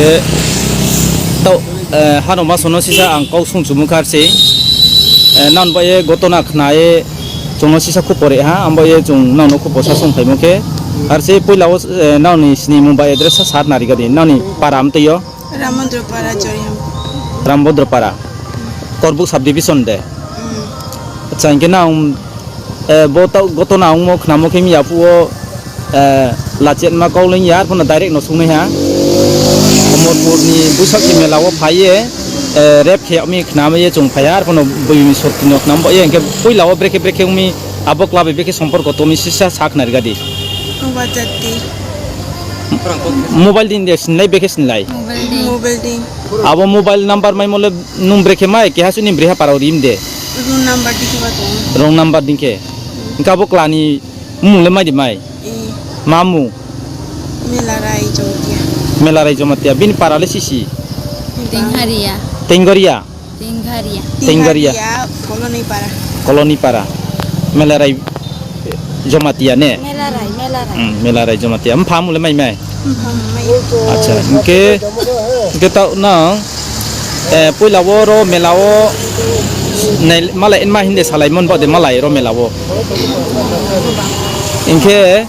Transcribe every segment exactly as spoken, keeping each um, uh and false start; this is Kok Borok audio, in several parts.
Eh, tau, eh, hano masono sisa ang kau sung chumu kar se. Eh, nan ba ye gotona khna ye chungno sisa khu pore ha, ang ba ye chung nan no khu posa sung phaimo khe. Ar se puila o, eh, nan ni sini mung ba address sa sat nari gadi, nan ni para am tei yo. Ramondro para Joyam. Ramondro para. Korbuk subdivision de. Hmm. Acha, hingke nang, eh, bo tau, gotona wngmo khnamo khe miya phuo, eh, lachiyatma kok lengya, arphano direct no sungnai ha. Omorpur ni Buisakhi mela o phaiye, eh, rep khe mi khnama ye chung phaiya, arphano bui mi sotino khnam bo ye, hingke puila o brekhe brekhe umi abo klabe brekhe somporko tomi sisa sak narigadi. Mobile din de sinlai brekhe sinlai. Mobile din. Mobile din. Abo mobile number mai mole nung brekhe mai, keha suni breha parao rim de. Wrong number dikhe ba tongo. Wrong number dikhe. Hingke abo klani mung le mai di mai. Eh. Ma mung? Melarai Jamatia. Melarai Jamatia. Bini para le sisi? Tingharia. Tinggoria? Tingharia. Tingharia. Tingharia, Koloni para. Koloni para. Melarai Jamatia ne? Melarai, Melarai. Hmm, Melarai Jamatia. Mpha mung le mai mai? Mpha mai. Acha, hingke, hingke tau nang, eh, puila o ro mela o nai, malai ma hinde salai mon bade malai ro mela o. Hingke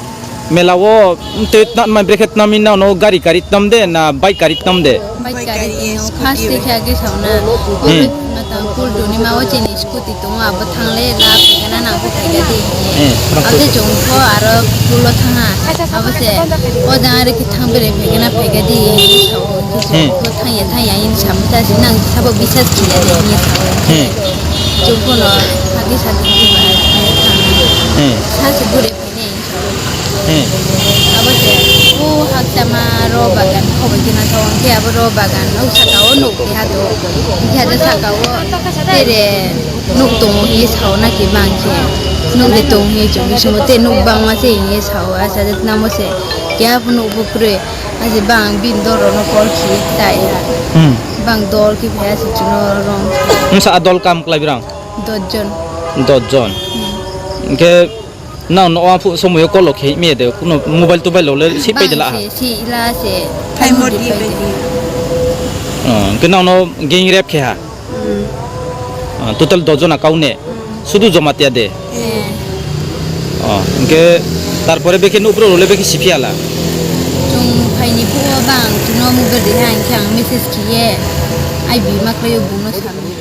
mela o te tna mai brekhe tna mi na no gari kari tnam de na bike kari tnam de? Bike kari tino, first te khe age sauna. Hmm. Mata kul duni ma o chini scooty tongo, abo thangle la phegana nang phaikha di. Hmm. Abo se chong kho aro kulo thanga. Abo se o jang are ki thang bere phegana phaikha di. Hmm. Ko thang ya thang ya in sam ta si nang sabo bisas kiya de ni sa. Hmm. Chong kho no agi sa di ba. Hmm. Sa se gure. Hini. Hmm. Abo se, o hakchama ro bagan khobai kena thong khe abo ro bagan nok saka o nuk keha do. Keha do saka o tere nuk tongo hi sao na ki bang khe. Nuk de tong hi chung hi sumo te nuk bang ma se hi sao asa det namo se. Keha bo nuk bo kwrwi. Ase bang bin doro no kol khi ta ya. Hmm. Bang dol ki phaya se chuno rong. Msa a dol kam klai birang? Dos jon. Dos jon. Hmm. Hingke Nang no aphu somoyo kolo khe me de kuno mobile tobile lo le si pai de la ha. Bang se, si ila se. Thai mo di pai de. Oh, hingke nang no gang rape khe ha. Hmm. Ah, total dos jona kau ne. Hmm. Sudu Jamatia de. Eh. Oh, hingke tarpore bekhe nupro role bekhe siphi ala. Chung phaini phuo bang chuno mobile de ha hingke ang message khiye. Ai bi ma khlaio bungno sami.